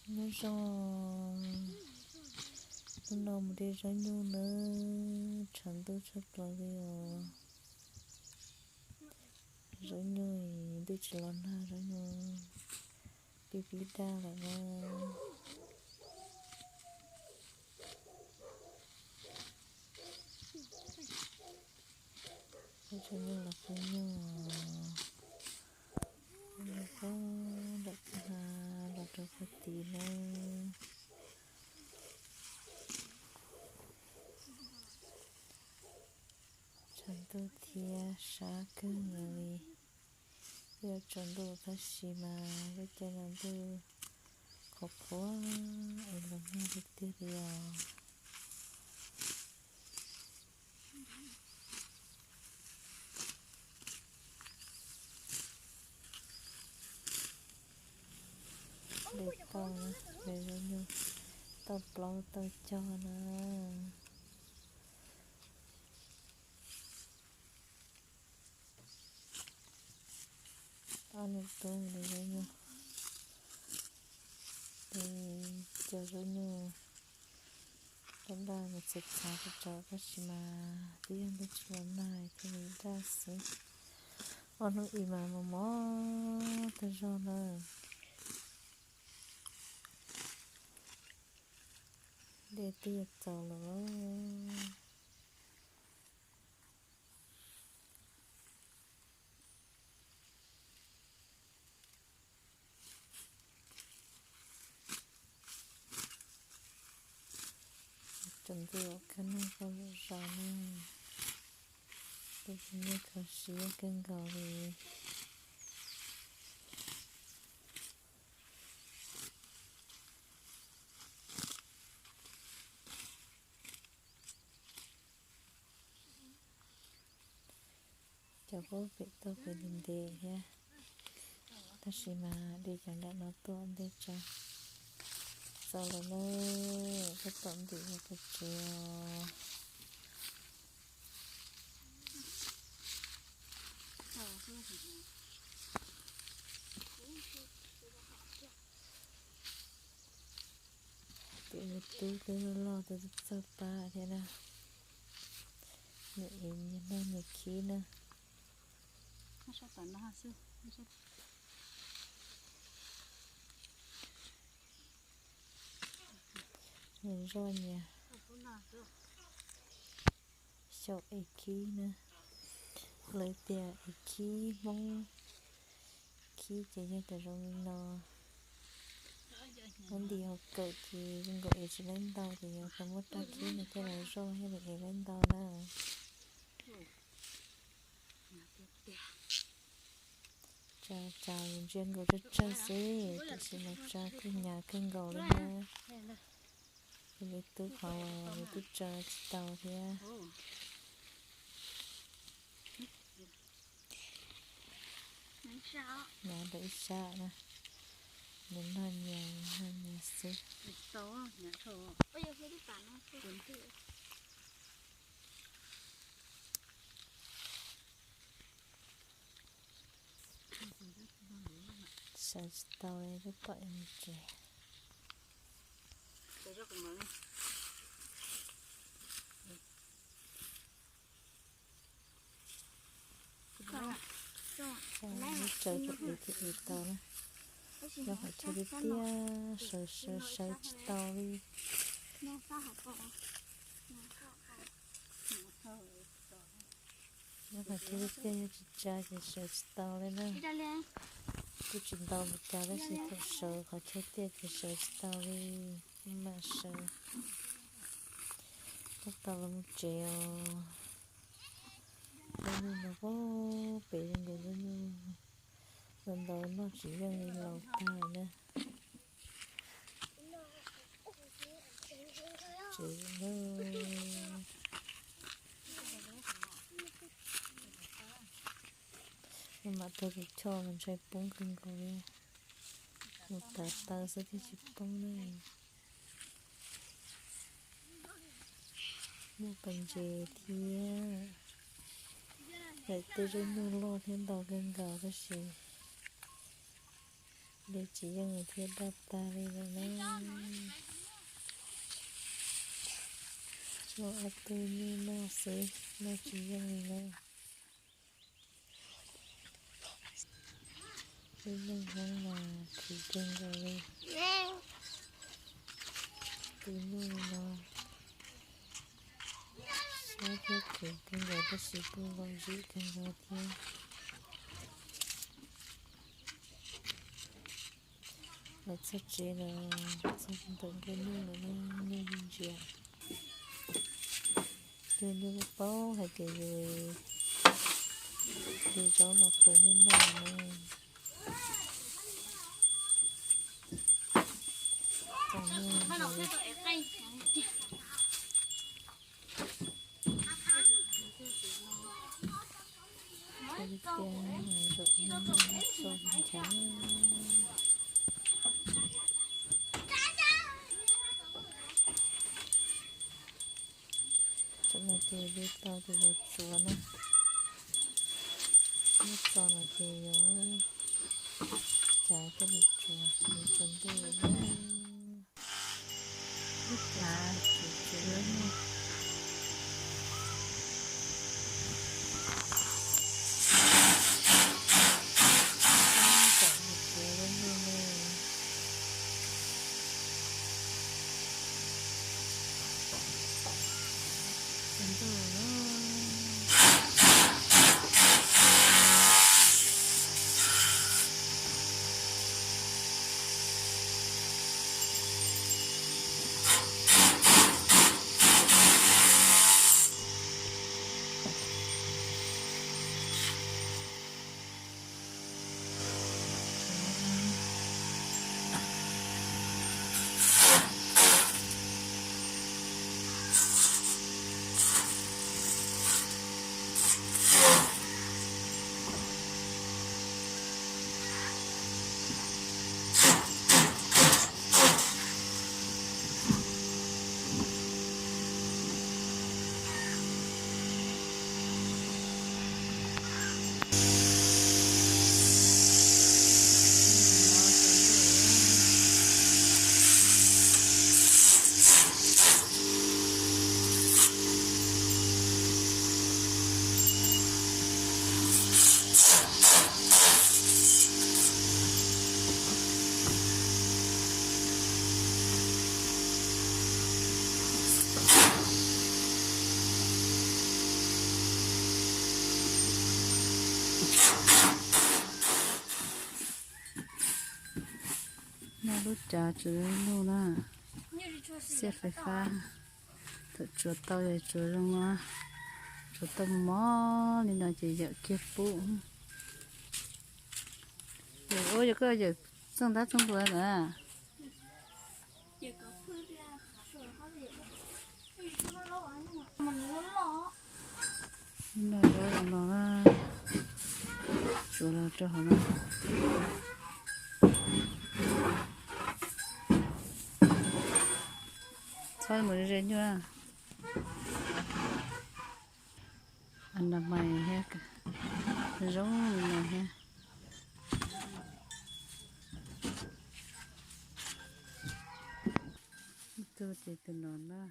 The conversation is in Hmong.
Nyob zoo, hnub no mus de zaub nyuj nawb, tshav ntuj tshaj plaws li os. Zaub nyuj ntuj tsis los nag, zaub nyuj pib pib daj lawm na. Zaub nyuj los pub nyuj, nyuj pub nram kwj ha los rau puag tid nawb. Tshav ntuj thiab sab kawg nkaus li. Twb yuav tsaus ntuj tab sis mas lub caij no ntuj qhuav qhuav es los nag tiag tiag li os. De tauj, de zaub nyuj, tauj plaub tauj cog na. Ob niam tub de zaub nyuj, de cov zaub nyuj daj daj mus txav txav tso tab sis mas twb yog ntuj tsis los nag thiaj li daj xwb. Ob hnub ib mas mos mos tag zog na. Dej twb yuav txaus lawm. Tsaus ntuj kab noog koj zom zaws na, tus txiv neej kho siab kawg nkaus li. Cov pub pem tauj pem ntev ntev thiab, tab sis mas de cov nram no tuaj ntej tso. Txaus lawm na, koj tom ntwm mus pem tsev os. Tus me tub twb loj loj twb txawj pab thiab na. Nyias ev nyias noj nyias khib na. Nyias zoj nyias xyaum ev khib na. Lawv tias ev khib Hmoob, khib ces yog cov zoo li no. Muab ntim hauv kawm ces zoo nkaus ev tsis laib ntau ces yuav tau muab rab khib no coj los zoj thiaj li ev laib ntau na. Tsa, tsa ntsia nkaus tsawg tsawg xwb, tiam sis mas tsa kuj hnyav kawg nkaus li na. Yog li tub qhov uas yus twb tsa tsis tau thiab. Hnyav rau ib sab na, nws noj nyias noj nyias xwb. Sawv tsis tau li, twb pom mus tsev. Lub tsawv rau ev thiaj ev tau na. Nyob qhov chaw tiaj tiaj, sawv sawv sawv tsis tau li. Nyob qhov chaw tiaj tiaj yog tsis tsa ces sawv tsis tau li na. Kuj tsis ntau li cas tab sis thaum sawv qhov chaw tiaj ces sawv tsis tau li. Mam sawv, tab tom los mus tsev os. Zaub nyuj no pem zoo nkaus zaub nyuj ntau ntau noj tsis yeej li laus tag na. Tsev na, mam tau tus choj mas ntshai poob kawg nkaus li. Mus tav taw xwb thiaj tsis poob na. Muaj pas ntses thiab. Lawv tej zaub nyuj loj thiab ntau kawg nkaus tab sis Li tsis yeej li thiab, daj tag li lawm na. Muaj ob tug nyuj noj xwb, noj tsis yeej li na. Lub neej Hmoob mas khwv kawg nkaus li. Tus nyuj no siab thiab khwv kawg nkaus tab sis kuj lom zem kawg nkaus thiab. Los txog tsev los txog ntawm nkuaj nyuj lawm ne, nyuj ntsia. Yus li paub hais tias yus, yus zaub los rau nyuj noj ne. Ib tiag zaum no tso nchav. Tam no ces li tau ces yuav tsuav na. Muab tso los ces yuav tsav coj los tsuav, yuav tsuav ntuj lawm na. Lub tsav tsuav tsuav lub nyuj. Tsuav lub nyuj ne. Noj lub tsav tsuav nyuj na, xiaj fais fab. Thaum tsuav tau yog tsuav zoo no, tsuav tau mos mos li no ces yawm kiag pub. Yawm ua yog koj yawm txooj ntab txooj ntua lawm. Noj zaub no na, tsuav los rau hauv no. Txhob mus ze nyuj. Anamais thiab, zoo li no thiab. Ib tug ces tus no na.